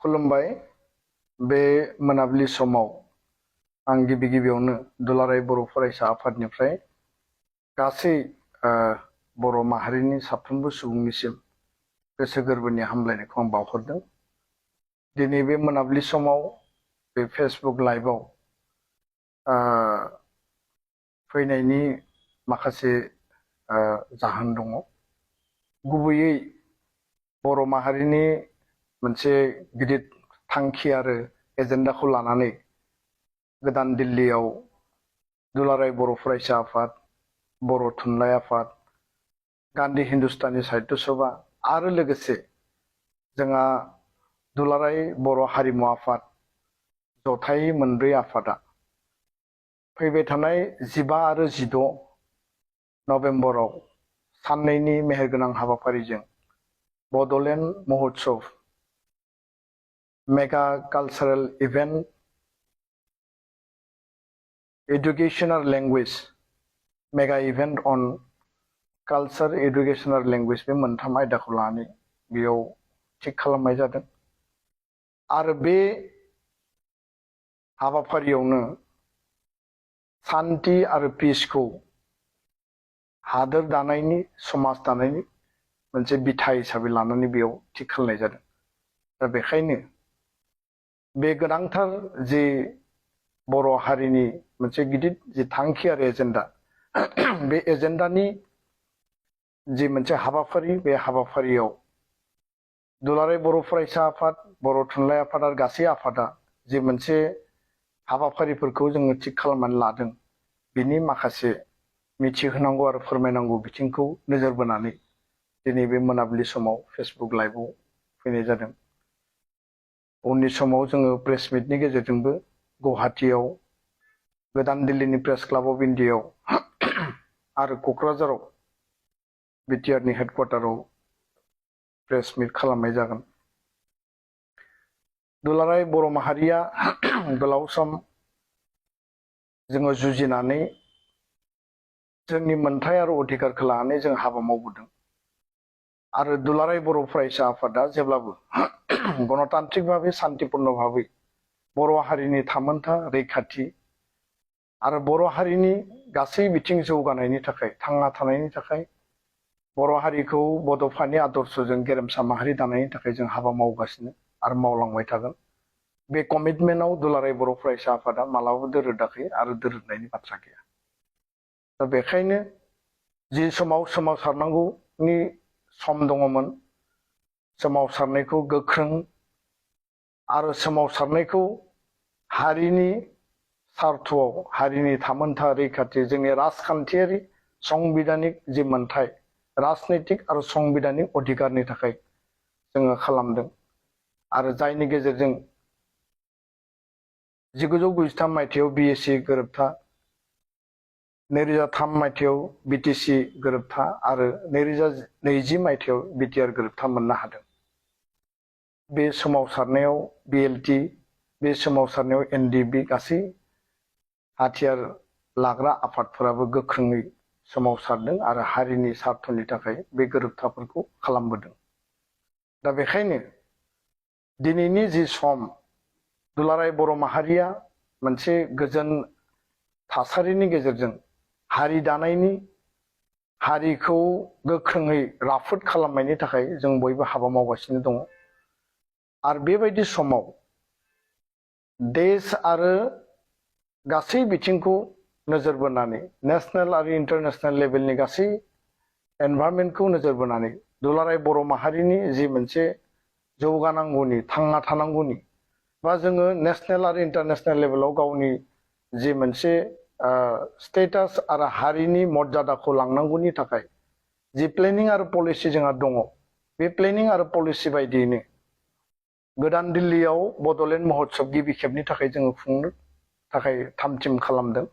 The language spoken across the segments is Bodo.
खुलुमबाय बे मोनाबिलि समाव आं गिबियावनो दुलाराय बर' फरायसा आफादनिफ्राय गासै बर' माहारिनि साफ्रोमबो सुबुंनिसिम गोसो गोरबोनि हामलायनायखौ आं बावहरदों। दिनै बे मोनाबिलि समाव बे फेसबुक लाइभआव फैनायनि माखासे जाहोन दङ। गुबैयै बर' माहारिनि मोनसे गिदिर थांखि आरो एजेन्डाखौ लानानै गोदान दिल्लीयाव दुलाराय बर' फरायसा आफाद, बर' थुनलाइ आफाद, गान्धी हिन्दुस्तानी साहित्य सभा आरो लोगोसे जोंहा दुलाराय बर' हारिमु आफाद जथाय मोनब्रै आफादा फैबाय थानाय 15 आरो 16 नभेम्बराव साननैनि मेहेरगोनां हाबाफारिजों बड'लेण्ड महोत्सव मेगा कालचारेल इवेंट एडुकेशन और language mega event on culture education और लैंग्वेज बे मोनथाम आयदाखौ लानानै बेयाव थिक खालामनाय जादों। आरो बे हाबाफारियावनो शान्ति आरो पीसखौ हादोर दानायनि समाज दानायनि मोनसे बिथा हिसाबै लानानै बेयाव थिक खालामनाय जादों। दा बेखायनो बे गोनांथार जे बर' हारिनि मोनसे गिदिर जे थांखि आरो एजेन्डा बे एजेन्डानि जे मोनसे हाबाफारि बे हाबाफारियाव दुलाराय बर' फरायसा आफाद, बर' थुनलाइ आफाद आरो गासै आफादा जे मोनसे हाबाफारिफोरखौ जोङो थिक खालामनानै लादों बिनि माखासे मिथिहोनांगौ आरो फोरमायनांगौ बिथिंखौ नोजोर बोनानै दिनै बे मोनाबिलि समाव फेसबुक लाइभआव फैनाय जादों। उननि समाव जोङो प्रेस मिटनि गेजेरजोंबो गुवाहाटीयाव, गोदान दिल्लीनि प्रेस क्लाब अफ इन्डियायाव आरो क'क्राझाराव बिटिआरनि हेडक्वार्टाराव प्रेस मिट खालामनाय जागोन। दुलाराय बर' माहारिया गोलाव सम जोङो जुजिनानै जोंनि मोन्थाय आरो अधिकारखौ लानानै जों हाबा मावबोदों। आरो दुलाराय बर' फरायसा आफादा जेब्लाबो गणतान्त्रिक भाबै शान्तिपूर्ण भाबै बर' हारिनि थामोन्था रैखाथि आरो बर' हारिनि गासै बिथिं जौगानायनि थाखाय, थांना थानायनि थाखाय, बर' हारिखौ बड'फानि आदर्शजों गेरेमसा माहारि दानायनि थाखाय जों हाबा मावगासिनो आरो मावलांबाय थागोन। बे कमिटमेन्टआव दुलाराय बर' फरायसा आफादा मालाबाबो दोरोदाखै आरो दोरोदनायनि बाथ्रा गैया। दा बेखायनो जि समाव सोमावसारनांगौनि सम दङमोन, सोमावसारनायखौ गोख्रों आरो सोमावसारनायखौ हारिनि सार्थआव, हारिनि थामोन्था रैखाथि, जोंनि राजखान्थियारि संबिधानिक जि मोन्थाय, राजनैतिक आरो संबिधानिक अधिकारनि थाखाय जोङो खालामदों। आरो जायनि गेजेरजों 1993 मायथाइयाव BSC गोरोबथा, 2003 मायथाइयाव BTC गोरोबथा आरो 2020 मायथाइयाव BTR गोरोबथा मोननो हादों। बे सोमावसारनायाव BLT, बे सोमावसारनायाव NDB गासै हाथियार लाग्रा आफादफोराबो गोख्रोङै सोमावसारदों आरो हारिनि सार्थनि थाखाय बे गोरोबथाफोरखौ खालामबोदों। दा बेखायनो दिनैनि जि सम दुलाराय बर' माहारिया मोनसे गोजोन थासारिनि गेजेरजों हारि दानायनि, हारिखौ गोख्रोङै राफोद खालामनायनि थाखाय जों बयबो हाबा मावगासिनो दङ। आरो बेबायदि समाव देश आरो गासै बिथिंखौ नोजोर बोनानै नेशनेल आरो इन्टारनेशनेल लेभेलनि गासै एनभायरनमेन्टखौ नोजोर बोनानै दुलाराय बर' माहारिनि जि मोनसे जौगानांगौनि, थांना थानांगौनि, बा जोङो नेशनेल आरो इन्टारनेशनेल लेभेलाव गावनि जि मोनसे स्टेटास आरो हारिनि मर्यादाखौ लांनांगौनि थाखाय जि प्लेनिं आरो पलिसि जोंहा दङ, बे प्लेनिं आरो पलिसि बायदियैनो गोदान दिल्लीयाव बड'लेण्ड महोत्सव गिबि खेबनि थाखाय जोङो खुंनो थाखाय थामथिम खालामदों।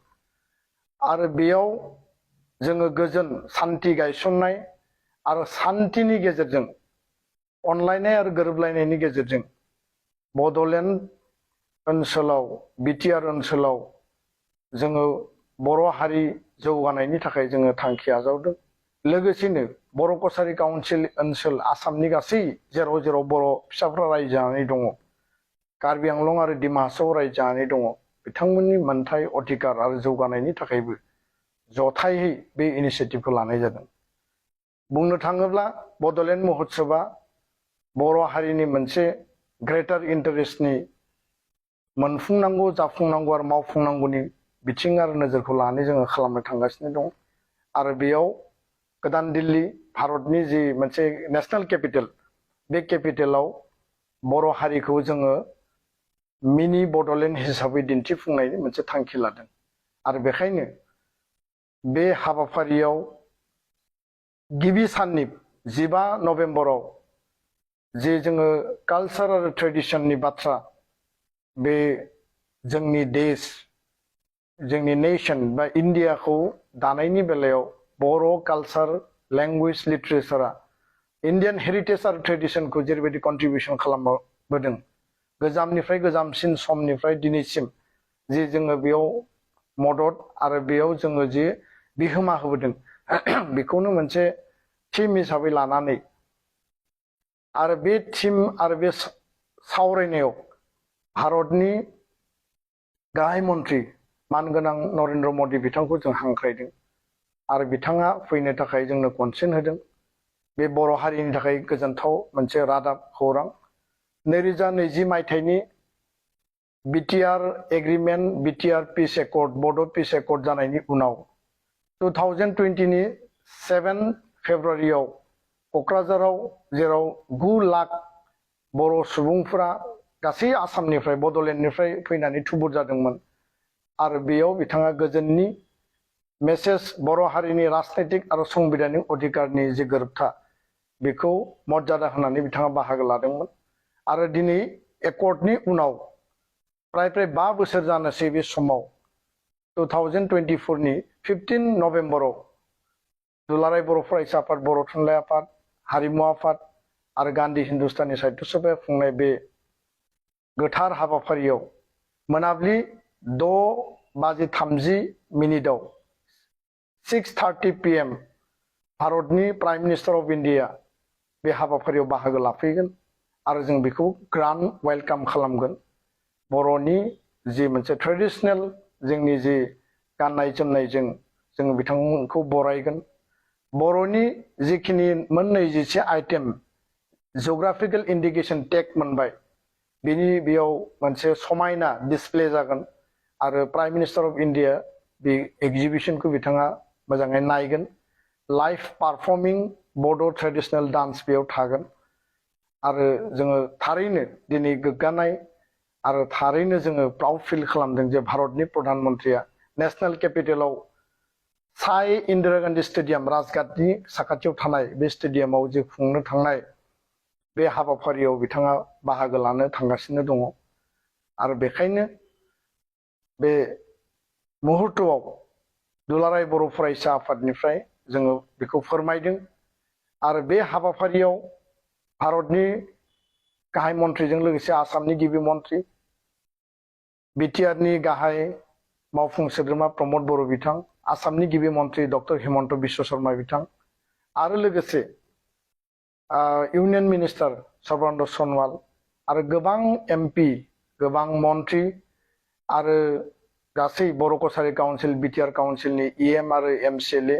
आरो बेयाव जोङो गोजोन सान्थि गायसननाय आरो सान्थिनि गेजेरजों, अनलायनाय आरो गोरोबलायनायनि गेजेरजों बड'लेण्ड ओनसोलाव, BTR ओनसोलाव जोङो बर' हारि जौगानायनि थाखाय जोङो थांखि आजावदों। लोगोसेनो बर' कसारी काउन्सिल ओनसोल आसामनि गासै जेराव जेराव बर' फिसाफ्रा रायजो जानानै दङ कार्बि आंलं आरो डिमा हासाव रायजो जानानै दङ बिथांमोननि मोनथाय अधिकार आरो जौगानायनि थाखायबो जथायै बे इनिशिएटिभखौ लानाय जादों। बुंनो थाङोब्ला बड'लेण्ड महोत्सबआ बर' हारिनि मोनसे ग्रेटार इन्टारेस्टनि मोनफुंनांगौ जाफुंनांगौ आरो मावफुंनांगौनि बिथिं आरो नोजोरखौ लानानै जोङो खालामनो थांगासिनो दं। आरो बेयाव गोदान दिल्ली भारतनि जि मोनसे नेशनेल केपिटेल बे केपिटेलाव बर' हारिखौ जोङो मिनि बड'लेण्ड हिसाबै दिन्थिफुंनायनि मोनसे थांखि लादों। आरो बेखायनो बे हाबाफारियाव गिबि साननि 15 नभेम्बराव जे जोङो कालचार आरो ट्रेडिशननि बाथ्रा बे जोंनि देश जोंनि नेशन बा इन्डियाखौ दानायनि बेलायाव बर' कालचार लेंगुवेज लिटारेचारा इन्डियान हेरिटेज आरो ट्रेडिशनखौ जेरैबायदि कन्ट्रिबिउसन खालामबोदों गोजामनिफ्राय गोजामसिन समनिफ्राय दिनैसिम जे जोङो बेयाव मदद आरो बेयाव जोङो जे बिहोमा होबोदों बेखौनो मोनसे थीम हिसाबै लानानै आरो बे थीम आरो बे सावरायनायाव भारतनि गाहाय मन्त्रि मानगोनां नरेन्द्र मदि बिथांखौ जों हांख्रायदों आरो बिथाङा फैनो थाखाय जोंनो कनसेन्ट होदों। बे बर' हारिनि थाखाय गोजोनथाव मोनसे रादाब खौरां। 2020 मायथाइनि बिटिआर एग्रिमेन्ट बिटिआर पिस एकर्ड बड' पिस एकर्ड जानायनि उनाव 2020 नि 7 फेब्रुवारियाव क'क्राझाराव जेराव 9 लाख बर' सुबुंफोरा गासै आसामनिफ्राय बड'लेण्डनिफ्राय फैनानै थुबुर जादोंमोन आरो बेयाव बिथाङा गोजोननि मेसेज बर' हारिनि राजनैतिक आरो संबिधानिक अधिकारनि जे गोरोबथा बेखौ मर्यादा होनानै बिथाङा बाहागो लादोंमोन। आरो दिनै एकर्डनि उनाव प्राय 5 बोसोर जानोसै बे समाव 2024 नि 15 नभेम्बराव दुलाराय बर' फरायसा आफाद बर' थुनलाइ आफाद हारिमु आफाद आरो गान्धी हिन्दुस्तानी साहित्य सभाया खुंनाय बे गोथार हाबाफारियाव मोनाबिलि 6:30 6:30 PM भारतनि प्राइम मिनिस्टार अफ इन्डिया बे हाबाफारियाव बाहागो लाफैगोन आरो जों बेखौ ग्रान्ड वेलकाम खालामगोन। बर'नि जि मोनसे ट्रेडिशनेल जोंनि जि गाननाय जोमनायजों जों बिथांमोनखौ बरायगोन। बर'नि जिखिनि 21 आइटेम जिअग्राफिकेल इन्डिकेसन टेग मोनबाय बेनि बेयाव मोनसे समायना डिसप्ले जागोन आरो प्राइम मिनिस्टार अफ इन्डिया बे एग्जिबिशनखौ बिथाङा मोजाङै नायगोन। लाइभ पारफर्मिं बड' ट्रेडिशनेल डान्स बेयाव थागोन आरो जोङो थारैनो दिनै गोग्गानाय आरो थारैनो जोङो प्राउड फिल खालामदों जे भारतनि प्रधान मन्त्रिया नेशनेल केपिटेलाव साय इन्दिरा गान्धी स्टेडियाम राजघाटनि साखाथियाव थानाय बे स्टेडियामाव जे खुंनो थांनाय बे हाबाफारियाव बिथाङा बाहागो लानो थांगासिनो दङ आरो बेखायनो बे मुहुर्तआव दुलाराय बर' फरायसा आफादनिफ्राय जोङो बेखौ फोरमायदों आरो बे हाबाफारियाव भारतनि गाहाय मन्त्रिजों लोगोसे आसामनि गिबि मन्त्रि बिटिआरनि गाहाय मावफुं सोद्रोमा प्रमद बर' बिथां आसामनि गिबि मन्त्रि डक्टर हिमन्त बिश्व शर्मा बिथां आरो लोगोसे इउनियन मिनिस्टार सर्बानन्द सनवाल आरो गोबां एमपि गोबां मन्त्रि आरो गासै बर' कसारि काउन्सिल बिटिआर काउन्सिलनि इएम आरो एमसिएलए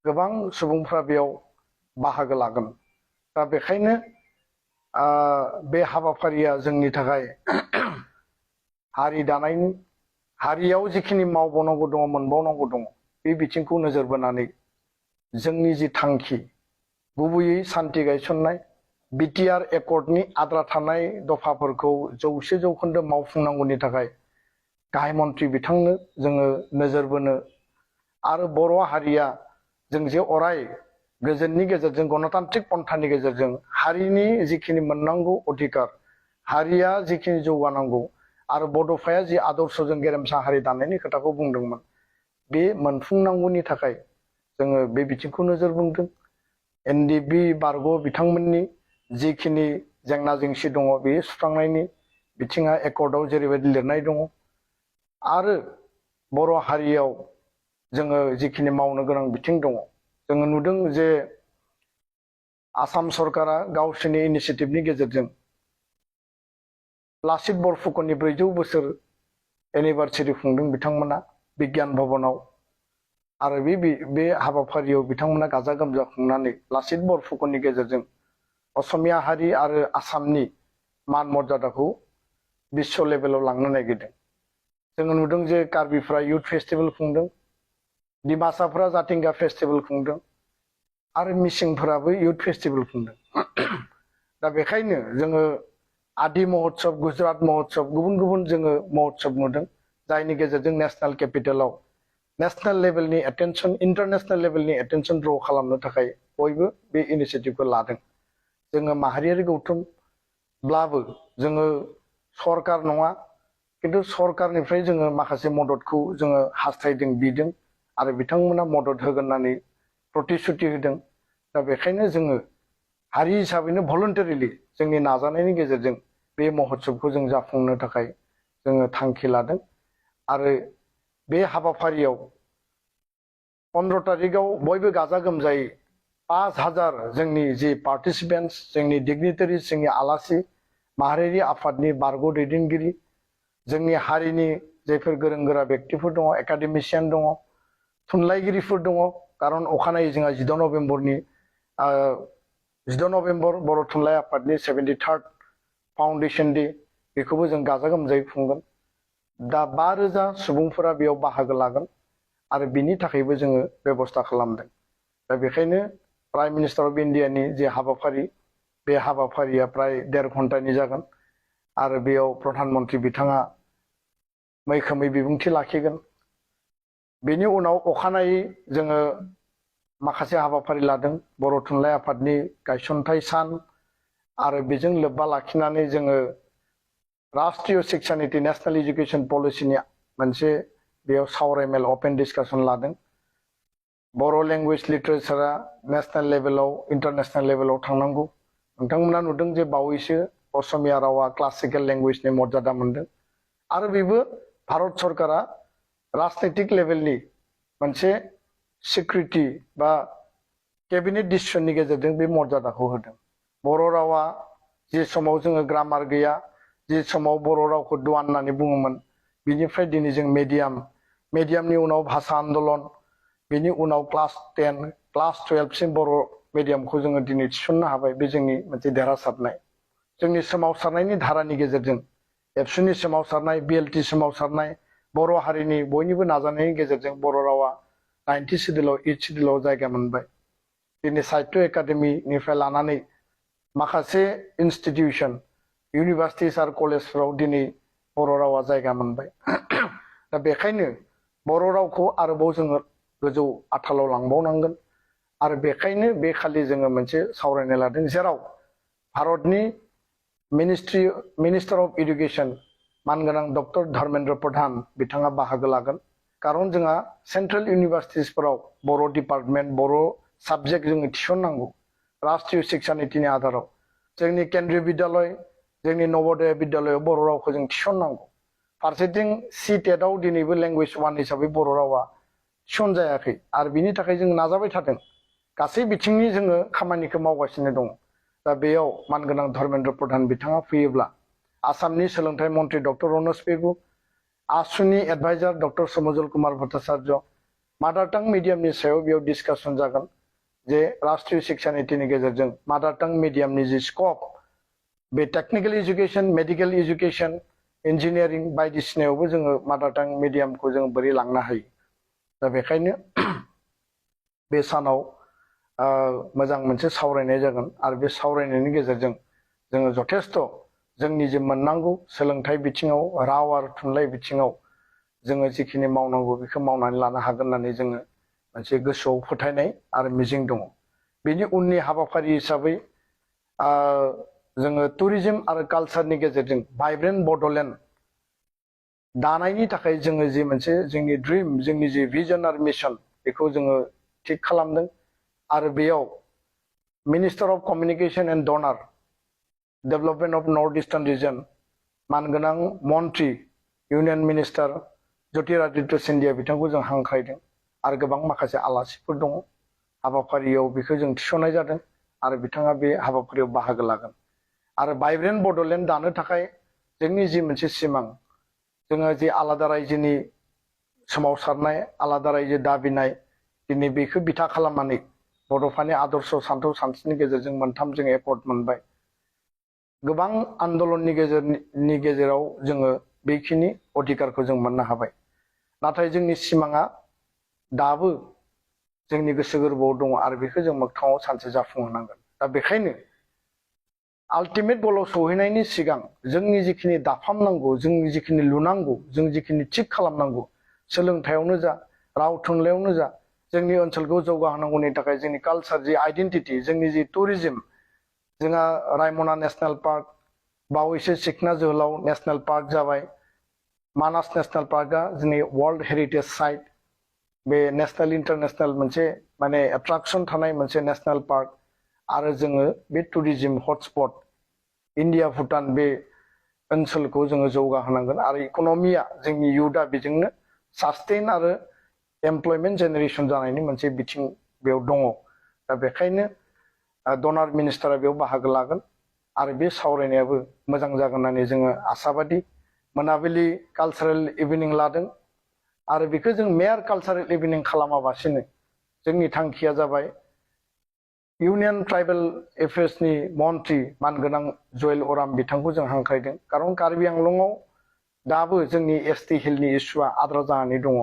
गोबां सुबुंफ्रा बेयाव बाहागो लागोन। दा बेखायनो बे हाबाफारिया जोंनि थाखाय हारि दानायनि हारियाव जिखिनि मावबावनांगौ दङ मोनबावनांगौ दङ बे बिथिंखौ नोजोर बोनानै जोंनि जि थांखि गुबैयै सान्थि गायसननाय बिटिआर एकर्डनि आद्रा थानाय दफाफोरखौ 100% मावफुंनांगौनि थाखाय गाहाय मन्त्रि बिथांनो जोङो नोजोर बोनो आरो बर' हारिया जों जे अराय गोजोननि गेजेरजों गणतान्त्रिक पन्थानि गेजेरजों हारिनि जिखिनि मोननांगौ अधिकार हारिया जिखिनि जौगानांगौ आरो बड'फाया जि आदर्शजों गेरेमसा हारि दानायनि खोथाखौ बुंदोंमोन बे मोनफुंनांगौनि थाखाय जोङो बे बिथिंखौ नोजोर बोदों। एनडिबि बारग' बिथांमोननि जिखिनि जेंना जेंसि दङ बे सुस्रांनायनि बिथिङा एकर्डआव जेरैबायदि लिरनाय दङ आरो बर' हारियाव जोङो जिखिनि मावनो गोनां बिथिं दङ जोङो नुदों जे आसाम सरकारा गावसोरनि इनिसियेटिभनि गेजेरजों लासित बरफुकननि 400 बोसोर एनिभार्सारि खुंदों बिथांमोना बिगियान भवनाव आरो बे हाबाफारियाव बिथांमोना गाजा गोमजा खुंनानै लासित बरफुकननि गेजेरजों असमिया हारि आरो आसामनि मान मर्यादाखौ विश्व लेभेलाव लांनो नागिरदों। जोङो नुदों जे कार्बिफ्रा युथ फेस्टिभेल खुंदों, डिमासाफ्रा जाथिंगा फेस्टिभेल खुंदों आरो मिसिंफोराबो युथ फेस्टिभेल खुंदों। दा बेखायनो जोङो आदि महोत्सब, गुजरात महोत्सब, गुबुन गुबुन जोङो महोत्सब नुदों, जायनि गेजेरजों नेशनेल केपिटेलाव नेशनेल लेभेलनि एटेनसन, इन्टारनेशनेल लेभेलनि एटेनसन ड्र खालामनो थाखाय बयबो बे इनिशिएटिभखौ लादों। जोङो माहारियारि गौथुमब्लाबो जोङो सरकार नङा, किन्तु सरकारनिफ्राय जोङो माखासे मददखौ जोङो हास्थायदों, बिदों आरो बिथांमोना मदद होगोन होननानै प्रतिश्रुति होदों। दा बेखायनो जोङो हारि हिसाबैनो भलन्टारिलि जोंनि नाजानायनि गेजेरजों बे महोत्सबखौ जों जाफुंनो थाखाय जोङो थांखि लादों। आरो बे हाबाफारियाव 15 तारिखआव बयबो गाजा गोमजायै 5000 जोंनि जि पार्टिसिपेन्ट्स, जोंनि डिगनिटारिज, जोंनि आलासि, माहारियारि आफादनि बारग' दैदेनगिरि, जोंनि हारिनि जायफोर गोरों गोरा व्यक्तिफोर दङ, एकाडेमिशियान दङ, थुनलाइगिरिफोर दङ। खारन अखानायै जोंहा 14 नभेम्बर बर' थुनलाइ आफादनि 73rd फाउन्डेसन डे, बेखौबो जों गाजा गोमजायै खुंगोन। दा 5000 सुबुंफोरा बेयाव बाहागो लागोन आरो बिनि थाखायबो जोङो बेबस्था खालामदों। दा बेखायनो प्राइम मिनिस्टार अफ इन्डियानि जे हाबाफारि, बे हाबाफारिया प्राय 1.5 घन्टानि जागोन आरो बेयाव प्रधान मन्त्रि बिथाङा मैखोमै बिबुंथि लाखिगोन। बेनि उनाव अखानायै जोङो माखासे हाबाफारि लादों, बर' थुनलाइ आफादनि गायसनथाइ सान आरो बेजों लोब्बा लाखिनानै जोङो राष्ट्रीय शिक्षा नीति, नेशनेल एजुकेशन पलिसिनि मोनसे बेयाव सावरायमेल, अपेन डिस्कासन लादों। बर' लेंगुवेज लिटारेचारा नेशनेल लेभेलाव, इन्टारनेशनेल लेभेलाव थांनांगौ। नोंथांमोना नुदों जे बावैसो असमिया रावा क्लासिकेल लेंगुवेजनि मर्यादा मोनदों आरो बेबो भारत सरकारा राजनैतिक लेभेलनि मोनसे सिक्रिटि बा केबिनेट डिसिसननि गेजेरजों बे मर्यादाखौ होदों। बर' रावा जे समाव जोङो ग्रामार गैया, जे समाव बर' रावखौ दुवान होननानै बुङोमोन, बिनिफ्राय दिनै जों मेडियामनि उनाव भाषा आन्दलन, बेनि उनाव क्लास 10, क्लास 12 सिम बर' मिडियामखौ जोङो दिनै थिसननो हाबाय। बे जोंनि मोनसे देरहासारनाय। जोंनि सोमावसारनायनि धारानि गेजेरजों एबसुनि सोमावसारनाय, बिएलटि सोमावसारनाय, बर' हारिनि बयनिबो नाजानायनि गेजेरजों बर' रावा 90 सिडिउलाव 8 सिडिउलाव जायगा मोनबाय। दिनै साहित्य एकाडेमिनिफ्राय लानानै माखासे इनस्टिटिउसन, इउनिभार्सिटिस आरो कलेजफोराव दिनै बर' रावा जायगा मोनबाय। दा बेखायनो बर' रावखौ आरोबाव जोङो गोजौ आथालाव लांबावनांगोन आरो बेखायनो बे खालि जोङो मोनसे सावरायनाय लादों, जेराव भारतनि मिनिस्टार अफ इडुकेसन मानगोनां डक्टर धर्मेन्द्र प्रधान बिथाङा बाहागो लागोन। खारन जोंहा सेन्ट्रेल इउनिभार्सिटिसफोराव बर' डिपार्टमेन्ट, बर' साबजेक्ट जोङो थिसननांगौ राष्ट्रीय शिक्षा नीतिनि आधाराव। जोंनि केन्द्रीय बिद्यालय, जोंनि नवोदय बिद्यालयाव बर' रावखौ जों थिसननांगौ। फारसेथिं CTET-आव दिनैबो लेंगुवेज 1 हिसाबै बर' रावा थिसनजायाखै आरो बिनि थाखाय जों नाजाबाय थादों। गासै बिथिंनि जोङो खामानिखौ मावगासिनो दङ। दा बेयाव मानगोनां धर्मेन्द्र प्रधान बिथाङा फैयोब्ला आसामनि सोलोंथाइ मन्त्रि डक्टर रनज पेगु, आसुनि एडभाइजार डक्टर समजल कुमार भट्टाचार्य, मादार टां मिडियामनि सायाव बेयाव डिसकासन जागोन जे राष्ट्रीय शिक्षा नीतिनि गेजेरजों मादार टां मिडियामनि जि स्कप, बे technical education, medical education, engineering बायदिसिनायावबो जोङो मादार टां मिडियामखौ जोङो बोरै लांनो हायो। दा बेखायनो बे सानाव मोजां मोनसे सावरायनाय जागोन आरो बे सावरायनायनि गेजेरजों जोङो जथेस्थ' जोंनि जे मोननांगौ सोलोंथाइ बिथिङाव, राव आरो थुनलाइ बिथिङाव जोङो जिखिनि मावनांगौ बेखौ मावनानै लानो हागोन होननानै जोङो मोनसे गोसोआव फोथायनाय आरो मिजिं दङ। बेनि उननि हाबाफारि हिसाबै जोङो टुरिज्म आरो कालचारनि गेजेरजों भाइब्रेन्ट बड'लेण्ड दानायनि थाखाय जोङो जि मोनसे जोंनि ड्रिम, जोंनि जि भिजन आरो मिशन, बेखौ जोङो थिग खालामदों आरो बेयाव minister of communication and DoNER development of north eastern region मानगोनां मन्त्रि इउनियन मिनिस्टार ज्योतिरादित्य सिन्धिया बिथांखौ जों हांख्रायदों आरो गोबां माखासे आलासिफोर दङ। हाबाफारियाव बेखौ जों थिसननाय जादों आरो बिथाङा बे हाबाफारियाव बाहागो लागोन। आरो भाइब्रेन्ट बड'लेण्ड दानो थाखाय जोंनि जि मोनसे सिमां जोङो जि आलादा रायजोनि सोमावसारनाय आलादा रायजो दाबिनाय दिनै बेखौ बिथा खालामनानै बड'फानि आदर्श सान्थौ सानस्रिनि गेजेरजों मोनथाम जों एकर्ड मोनबाय गोबां आन्दलननि गेजेराव जोङो बेखिनि अधिकारखौ जों मोननो हाबाय नाथाय जोंनि सिमाङा दाबो जोंनि गोसो गोरबोआव दङ आरो बेखौ जों मोगथाङाव सानसे जाफुंहोनांगोन दा बेखायनो आल्टिमेट गलाव सौहैनायनि सिगां जोंनि जिखिनि दाफामनांगौ जोंनि जिखिनि लुनांगौ जों जिखिनि थिग खालामनांगौ सोलोंथायावनो जा राव थुनलाइयावनो जा जोंनि ओनसोलखौ जौगाहोनांगौनि थाखाय जोंनि कालचार जि आइडेन्टिटि जोंनि जि टुरिज्म जोंहा रायमना नेशनेल पार्क बावैसो सिखना जोहोलाव नेशनेल पार्क जाबाय मानास नेशनेल पार्कआ जोंनि वर्ल्ड हेरिटेज साइट बे नेशनेल इन्टारनेशनेल मोनसे माने एट्राक्शन थानाय मोनसे नेशनेल पार्क आरो जोङो बे टुरिज्म हटस्पट इन्डिया भुटान बे ओनसोलखौ जोङो जौगाहोनांगोन आरो इकनमिया जोंनि युथआ बेजोंनो सास्टेन आरो एमप्लयमेन्ट जेनेरेशन जानायनि मोनसे बिथिं बेयाव दङ दा बेखायनो डनार मिनिस्टारा बेयाव बाहागो लागोन आरो बे सावरायनायाबो मोजां जागोन होननानै जोङो आसाबादि मोनाबिलि कालचारेल इभिनिं लादों आरो बेखौ जों मेयार कालचारेल इभिनिं खालामाबासिनो जोंनि थांखिया जाबाय इउनियन ट्राइबेल एफेयार्सनि मन्त्रि मानगोनां जयेल अराम बिथांखौ जों हांख्रायदों खारन कार्बि आंलंआव दाबो जोंनि एसटि हिलनि इस्युआ आद्रा जानानै दङ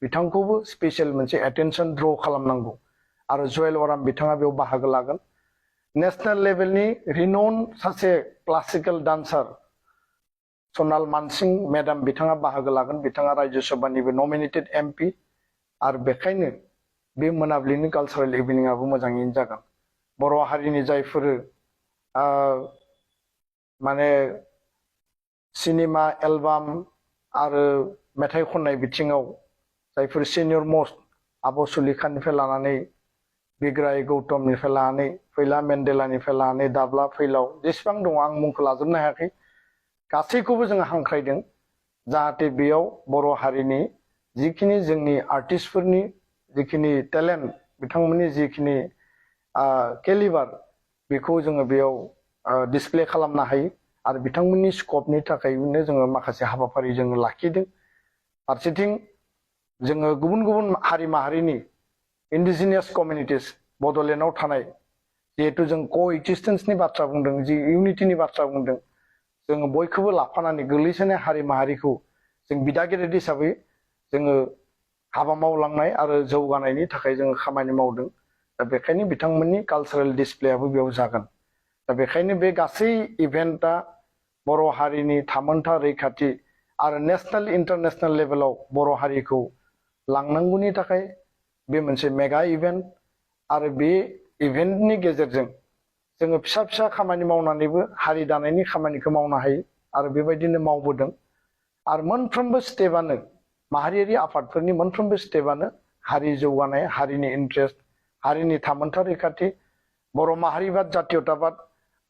बिथांखौबो स्पेसियेल मोनसे एटेनसन ड्र खालामनांगौ आरो जयेल अराम बिथाङा बेयाव बाहागो लागोन नेशनेल लेभेलनि रिनन सासे क्लासिकेल डान्सार सनाल मानसिं मेडाम बिथाङा बाहागो लागोन बिथाङा राज्य सभानिबो नमिनेटेड एमपि आरो बेखायनो बे मोनाबिलिनि कालचारेल इभिनिंआबो मोजाङैनो जागोन बर' हारिनि जायफोर माने सिनेमा एलबाम आरो मेथाइ खननाय बिथिङाव जायफोर सिनियर मस्ट आब' सुलेखानिफ्राय लानानै बिग्राय गौतमनिफ्राय लानानै फैला मेन्डेलानिफ्राय लानानै दाब्ला फैलाव जेसेबां दङ आं मुंखौ लाजोबनो हायाखै गासैखौबो जोङो हांख्रायदों जाहाथे बेयाव बर' हारिनि जिखिनि जोंनि आर्टिस्टफोरनि जिखिनि टेलेन्ट बिथांमोननि जिखिनि केलिबार बेखौ जोङो बेयाव डिसप्ले खालामनो हायो आरो बिथांमोननि स्कपनि थाखायनो जोङो माखासे हाबाफारि जोङो लाखिदों फारसेथिं जोङो गुबुन गुबुन हारि माहारिनि इन्डिजिनियास कमिउनिटिस बड'लेण्डआव थानाय जिहेतु जों क'एक्सिस्टेन्सनि बाथ्रा बुंदों जि इउनिटिनि बाथ्रा बुंदों जोङो बयखौबो लाफानानै गोग्लैसोनाय हारि माहारिखौ जों बिदा गेदेर हिसाबै जोङो हाबा मावलांनाय आरो जौगानायनि थाखाय जोङो खामानि मावदों दा बेखायनो बिथांमोननि कालचारेल डिसप्लेयाबो बेयाव जागोन दा बेखायनो बे गासै इभेन्टआ बर' हारिनि थामोनथा रैखाथि आरो नेशनेल इन्टारनेशनेल लेभेलाव बर' हारिखौ लांनांगौनि थाखाय बे मोनसे मेगा इभेन्ट आरो बे इभेन्टनि गेजेरजों जोङो फिसा फिसा खामानि मावनानैबो हारि दानायनि खामानिखौ मावनो हायो आरो बेबायदिनो मावबोदों आरो मोनफ्रोमबो स्टेपआनो माहारियारि आफादफोरनि मोनफ्रोमबो स्टेपआनो हारि जौगानाय हारिनि इन्ट्रेस्ट हारिनि थामोनथा रैखाथि बर' माहारिबाद जातीयताबाद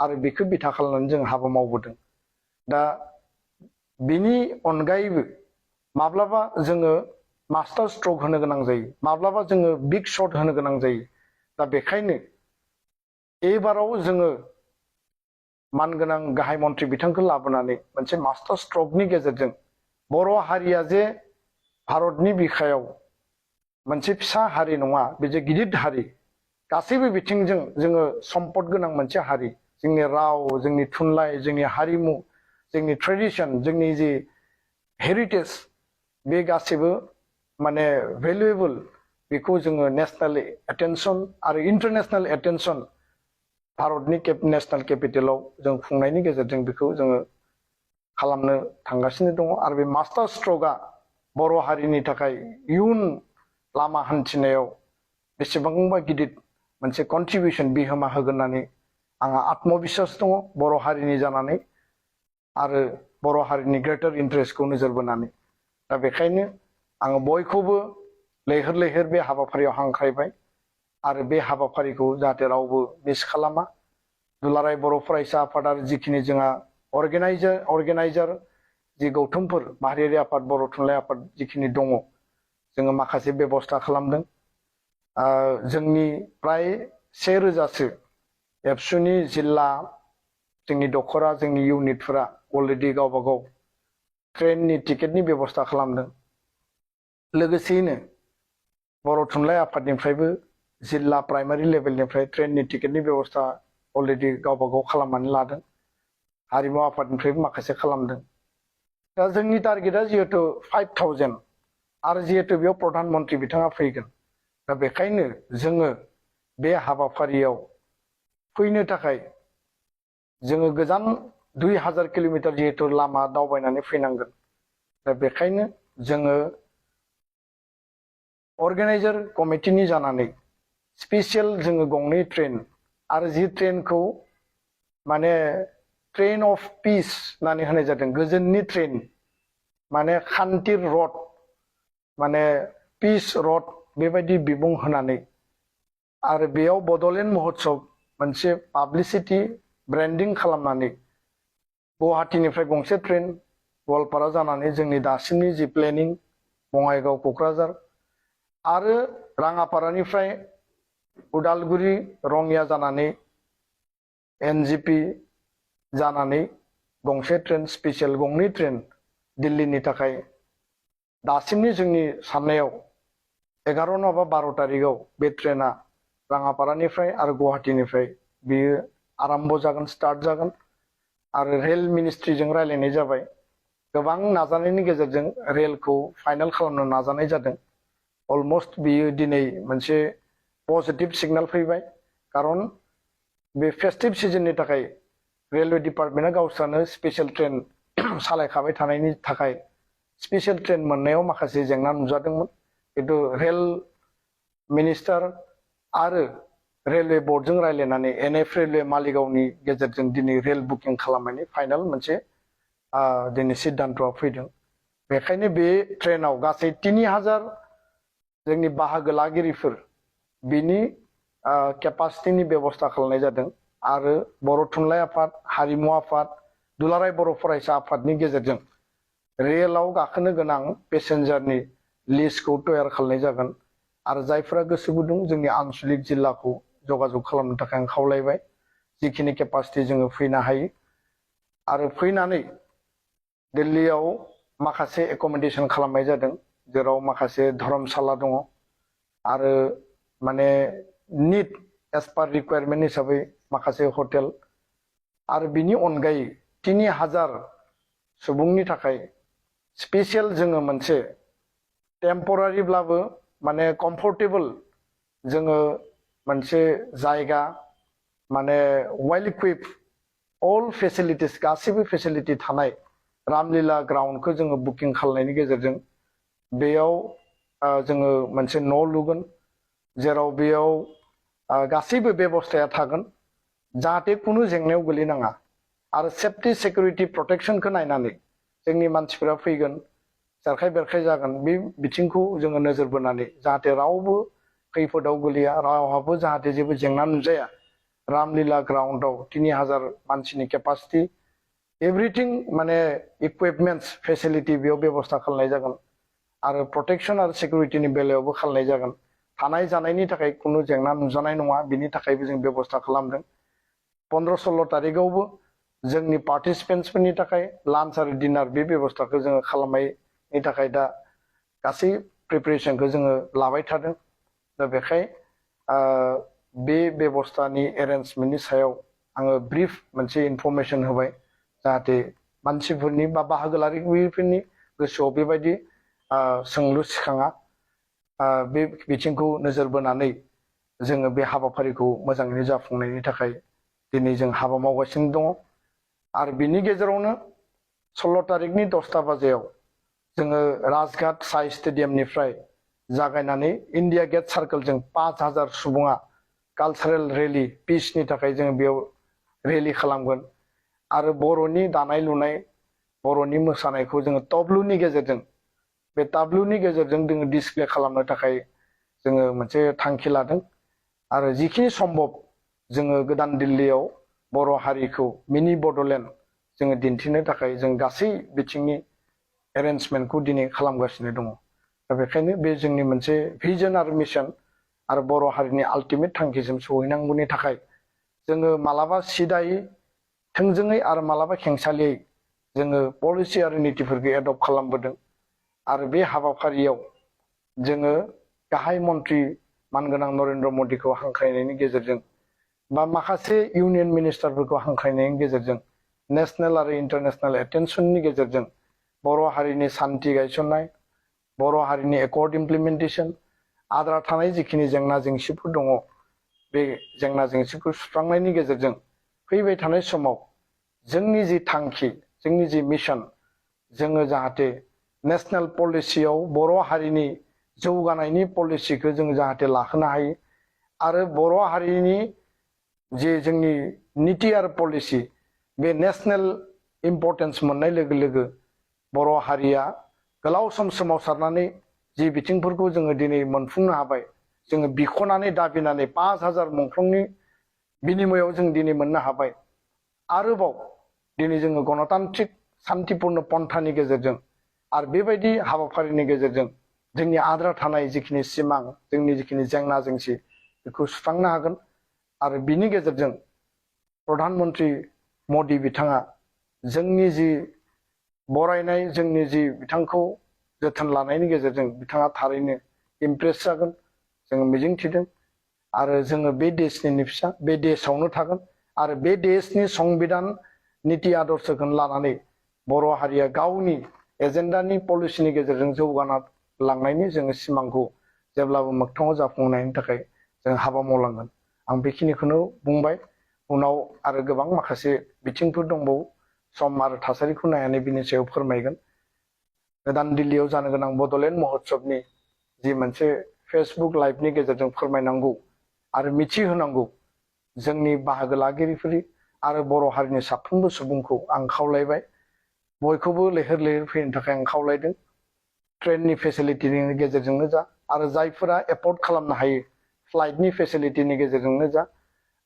आरो बेखौ बिथा खालामनानै जों हाबा मावबोदों दा बिनि अनगायैबो माब्लाबा जोङो मास्टार स्ट्रक होनो गोनां जायो माब्लाबा जोङो बिग शट होनो गोनां जायो दा बेखायनो एबाराव जोङो मानगोनां गाहाय मन्त्रि बिथांखौ लाबोनानै मोनसे मास्टार स्ट्रकनि गेजेरजों बर' हारिया जे भारतनि बिखायाव मोनसे फिसा हारि नङा बे जे गिदिर हारि गासैबो बिथिंजों जोङो सम्पद गोनां मोनसे हारि जोंनि राव जोंनि थुनलाइ जोंनि हारिमु जोंनि ट्रेडिशन जोंनि जि हेरिटेज बे गासैबो माने भेलुएबल बेखौ जोङो नेशनेल एटेनसन आरो इन्टारनेशनेल एटेनसन भारतनि नेशनेल केपिटेलाव जों खुंनायनि गेजेरजों बेखौ जोङो खालामनो थांगासिनो दङ आरो बे मास्टार स्ट्रकआ बर' हारिनि थाखाय इयुन लामा हान्थिनायाव बेसेबांबा गिदिर मोनसे कन्ट्रिबिउसन बिहोमा होगोन होननानै आंहा आत्मबिश्वास दङ बर' हारिनि जानानै आरो बर' हारिनि ग्रेटार इन्टारेस्टखौ नोजोर बोनानै दा बेखायनो आङो बयखौबो लैहोर लैहोर बे हाबाफारियाव हांख्रायबाय आरो बे हाबाफारिखौ जाहाथे रावबो मिस खालामा दुलाराय बर' फरायसा आफाद आरो जिखिनि जोंहा अर्गेनाइजार जि गौथुमफोर माहारियारि आफाद बर' थुनलाइ आफाद जिखिनि दङ जोङो माखासे बेबस्था खालामदों जोंनि प्राय 1000 एबसुनि जिल्ला जोंनि दखरा जोंनि इउनिटफोरा अलरेडि गावबा गाव ट्रेननि टिकेटनि बेबस्था खालामदों। लोगोसेयैनो बर' थुनलाइ आफादनिफ्रायबो जिल्ला प्राइमारि लेभेलनिफ्राय ट्रेननि टिकेटनि बेबस्था अलरेडि गावबा गाव खालामनानै लादों। हारिमु आफादनिफ्रायबो माखासे खालामदों। दा जोंनि टारगेटआ जिहेतु 5000 आरो जिहेतु बेयाव प्रधान मन्त्रि बिथाङा फैगोन, दा बेखायनो जोङो बे हाबाफारियाव फैनो थाखाय जोङो गोजान 2000 किल'मिटार जिहेतु लामा दावबायनानै फैनांगोन। दा बेखायनो जोङो अर्गेनाइजार कमिटिनि जानानै स्पेसियेल जोङो गंनै ट्रेन आरो जि ट्रेनखौ माने ट्रेन अफ पिस होननानै होनाय जादों, गोजोननि ट्रेन, माने खान्थिर रड, माने पिस रड बेबायदि बिमुं होनानै आरो बेयाव बड'लेण्ड महोत्सव मोनसे पाब्लिसिटि ब्रेन्डिं खालामनानै गुवाहाटीनिफ्राय गंसे ट्रेन गवालपारा जानानै जोंनि दासिमनि जि प्लेनिं बङाइगाव क'क्राझार आरो राङापारानिफ्राय उदालगुरि रङिया जानानै एनजिपि जानानै गंसे ट्रेन स्पेसियेल गंनै ट्रेन दिल्लीनि थाखाय दासिमनि जोंनि साननायाव 11 नङाबा 12 तारिखआव बे ट्रेना राङापारानिफ्राय आरो गुवाहाटीनिफ्राय बेयो आरम्भ जागोन, स्टार्ट जागोन। आरो रेल मिनिस्ट्रिजों रायलायनाय जाबाय, गोबां नाजानायनि गेजेरजों रेलखौ फाइनाल खालामनो नाजानाय जादों। अलमोस्ट बियो दिनै मोनसे पजिटिभ सिगनेल फैबाय, खारन बे फेस्टिभ सिजननि थाखाय रेलवे डिपार्टमेन्टआ गावस्रानो स्पेसियेल ट्रेन सालायखाबाय थानायनि थाखाय स्पेसियेल ट्रेन मोननायाव माखासे जेंना नुजादोंमोन। खिन्थु रेल मिनिस्टार आरो रेलवे बर्डजों रायलायनानै एनएफ रेलवे मालिगावनि गेजेरजों दिनै रेल बुकिं खालामनायनि फाइनाल मोनसे दिनै सिद्धान्तआ फैदों। बेखायनो बे ट्रेनाव गासै 3000 जोंनि बाहागो लागिरिफोर बिनि केपासिटिनि बेबस्था खालामनाय जादों। आरो बर' थुनलाइ आफाद, हारिमु आफाद, दुलाराय बर' फरायसा आफादनि गेजेरजों रेलाव गाखोनो गोनां पेसेन्जारनि लिस्टखौ तयार खालामनाय जागोन। आरो जायफोरा गोसो गुदुं जोंनि आनसलिक जिल्लाखौ जगाजग खालामनो थाखाय आं खावलायबाय, जिखिनि केपासिटि जोङो फैनो हायो। आरो फैनानै दिल्लीयाव माखासे एकमडेसन खालामनाय जादों, जेराव माखासे धर्मशाला दङ आरो माने निड एज पार रिक्वायरमेन्ट हिसाबै माखासे हटेल आरो बिनि अनगायै 3000 सुबुंनि थाखाय स्पेसियेल जोङो मोनसे टेम्परारिब्लाबो माने कम्फर्टेबल जोङो मोनसे जायगा, माने वेल इक्विप अल फेसिलिटिस गासैबो फेसिलिटि थानाय रामलीला ग्राउन्डखौ जोङो बुकिं खालामनायनि गेजेरजों बेयाव जोङो मोनसे न' लुगोन, जेराव बेयाव गासैबो बेबस्थाया थागोन, जाहाथे खुनु जेंनायाव गोलैनाङा। आरो सेफ्टि सिकिउरिटि प्रटेक्शनखौ नायनानै जोंनि मानसिफोरा फैगोन, जारखाय बेरखाय जागोन, बे बिथिंखौ जोङो नोजोर बोनानै जाहाथे रावबो खैफोदाव गोलैया, रावहाबो जाहाथे जेबो जेंना नुजाया। रामलीला ग्राउन्डआव 3000 मानसिनि केपासिटि, एभ्रिथिं माने इकुइपमेन्टस फेसिलिटि बेयाव बेबस्था खालामनाय जागोन। आरो प्रटेक्शन आरो सिकिउरिटिनि बेलायावबो खालामनाय जागोन। थानाय जानायनि थाखाय खुनु जेंना नुजानाय नङा, बिनि थाखायबो जों बेबस्था खालामदों। 15-16 तारिखआवबो जोंनि पार्टिसिपेन्ट्सफोरनि थाखाय लान्च आरो डिनार बे बेबस्थाखौ जोङो खालामनायनि थाखाय दा गासै प्रिपेरेसनखौ जोङो लाबाय थादों। दा बेखाय बे बेबस्थानि एरेन्जमेन्टनि सायाव आङो ब्रिफ मोनसे इनफरमेसन होबाय, जाहाथे मानसिफोरनि बा बाहागो लागिरिफोरनि गोसोआव बेबायदि सोंलु सिखाङा। बे बिथिंखौ नोजोर बोनानै जोङो बे हाबाफारिखौ मोजाङैनो जाफुंनायनि थाखाय दिनै जों हाबा मावगासिनो दङ। आरो बिनि गेजेरावनो 16 तारिखनि 10ता बाजियाव जोङो राजघाट साइ स्टेडियामनिफ्राय जागायनानै इन्डिया गेट सार्कोलजों 5000 सुबुङा कालचारेल रेलि पिसनि थाखाय जोङो बेयाव रेलि खालामगोन। आरो बर'नि दानाय लुनाय, बर'नि मोसानायखौ जोङो तब्लुनि गेजेरजों, बे ताब्लुनि गेजेरजों जोङो डिसप्ले खालामनो थाखाय जोङो मोनसे थांखि लादों। आरो जिखिनि सम्भब जोङो गोदान दिल्लीयाव बर' हारिखौ मिनि बड'लेण्ड जोङो दिन्थिनो थाखाय जों गासै बिथिंनि एरेन्जमेन्टखौ दिनै खालामगासिनो दङ। दा बेखायनो बे जोंनि मोनसे भिजन आरो मिशन आरो बर' हारिनि आल्टिमेट थांखिसिम सहैनांगौनि थाखाय जोङो मालाबा सिदायै थोंजोङै आरो मालाबा खेंसालियै जोङो पलिसि आरो नीतिफोरखौ एडप्ट खालामबोदों आरो बे हाबाफारियाव जोङो गाहाय मन्त्रि मानगोनां नरेन्द्र मदिखौ हांख्रायनायनि गेजेरजों बा माखासे इउनियन मिनिस्टारफोरखौ हांख्रायनायनि गेजेरजों नेशनेल आरो इन्टारनेशनेल एटेनसननि गेजेरजों बर' हारिनि सान्थि गायसननाय बर' हारिनि एकर्ड इमप्लिमेन्टेसन आद्रा थानाय जिखिनि जेंना जेंसिफोर दङ बे जेंना जेंसिखौ सुस्रांनायनि गेजेरजों फैबाय थानाय समाव जोंनि जि थांखि जोंनि जि मिशन जोङो जाहाथे नेशनेल पलिसियाव बर' हारिनि जौगानायनि पलिसिखौ जों जाहाथे लाखोनो हायो आरो बर' हारिनि जे जोंनि नीति आरो पलिसि बे नेशनेल इम्पर्टेन्स मोननाय लोगो लोगो बर' हारिया गोलाव सम सोमावसारनानै जि बिथिंफोरखौ जोङो दिनै मोनफुंनो हाबाय जोङो बिख'नानै दाबिनानै 5000 मुंख्लंनि बिनिमयाव जों दिनै मोननो हाबाय आरोबाव दिनै जोङो गणतान्त्रिक शान्तिपूर्ण पन्थानि गेजेरजों आरो बेबायदि हाबाफारिनि गेजेरजों जोंनि आद्रा थानाय जिखिनि सिमां जोंनि जिखिनि जेंना जेंसि बेखौ सुस्रांनो हागोन आरो बिनि गेजेरजों प्रधानमन्त्री मदि बिथाङा जोंनि जि बरायनाय जोंनि जि बिथांखौ जोथोन लानायनि गेजेरजों बिथाङा थारैनो इमप्रेस जागोन जोङो मिजिंथिदों आरो जोङो बे देशनि फिसा बे देशआवनो थागोन आरो बे देशनि संबिधान नीति आदर्शखौ लानानै बर' हारिया गावनि एजेन्डानि पलिसिनि गेजेरजों जौगाना लांनायनि जोङो सिमांखौ जेब्लाबो मोगथाङाव जाफुंनायनि थाखाय जों हाबा मावलांगोन आं बेखिनिखौनो बुंबाय उनाव आरो गोबां माखासे बिथिंफोर दंबावो सम आरो थासारिखौ नायनानै बिनि सायाव फोरमायगोन गोदान दिल्लीयाव जानो गोनां बड'लेण्ड महोत्सबनि जि मोनसे फेसबुक लाइभनि गेजेरजों फोरमायनांगौ आरो मिथिहोनांगौ जोंनि बाहागो लागिरिफोर आरो बर' हारिनि साफ्रोमबो सुबुंखौ आं खावलायबाय बयखौबो लैहोर लैहोर फैनो थाखाय आं खावलायदों ट्रेननि फेसिलिटिनि गेजेरजोंनो जा आरो जायफोरा एफर्ड खालामनो हायो फ्लाइटनि फेसिलिटिनि गेजेरजोंनो जा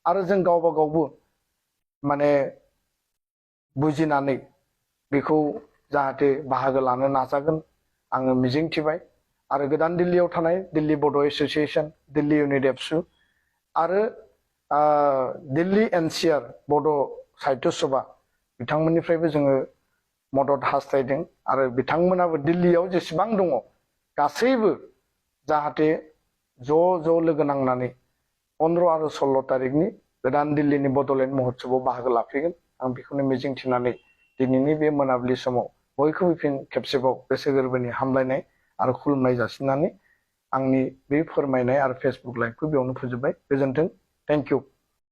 आरो जों गावबा गावबो माने बुजिनानै बेखौ जाहाथे बाहागो लानो नाजागोन आङो मिजिंथिबाय आरो गोदान दिल्लीयाव थानाय दिल्ली बड' एस'सिएशन दिल्ली इउनिट एबसु आरो दिल्ली एनसिआर बड' साहित्य सभा बिथांमोननिफ्रायबो जोङो मदद हास्थायदों आरो बिथांमोनाबो दिल्लीयाव जेसेबां दङ गासैबो जाहाथे ज' लोगो नांनानै 15 आरो 16 तारिखनि गोदान दिल्लीनि बड'लेण्ड महोत्सबआव बाहागो लाफैगोन आं बेखौनो मिजिंथिनानै दिनैनि बे मोनाबिलि समाव बयखौबो फिन खेबसेबाव गोसो गोरबोनि हामलायनाय आरो खुलुमनाय जासिनानै आंनि बे फोरमायनाय आरो फेसबुक लाइभखौ बेयावनो फोजोबबाय गोजोन्थों थेंक इउ